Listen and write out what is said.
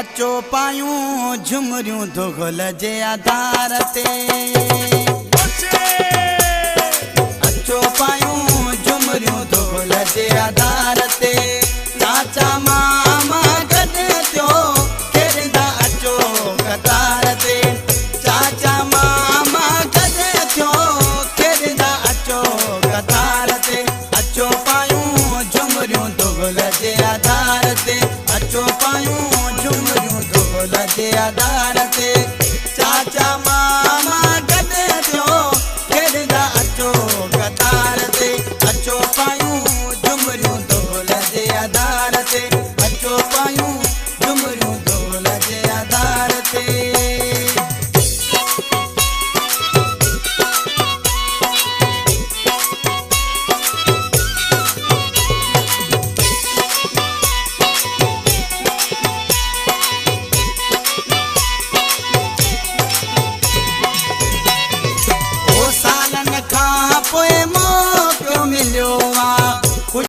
اچو پايون جهمريون دهل جي آڌار تي. اچو پايون جهمريون دهل جي آڌار تي. چاچا ماما گڏ ٿيو کيڏندا اچو قطار تي. چاچا ماما گڏ ٿيو کيڏندا اچو قطار تي. اچو پايون جهمريون دهل جي آڌار تي. اچو پايون جهمريون دهل جي آڌار تي.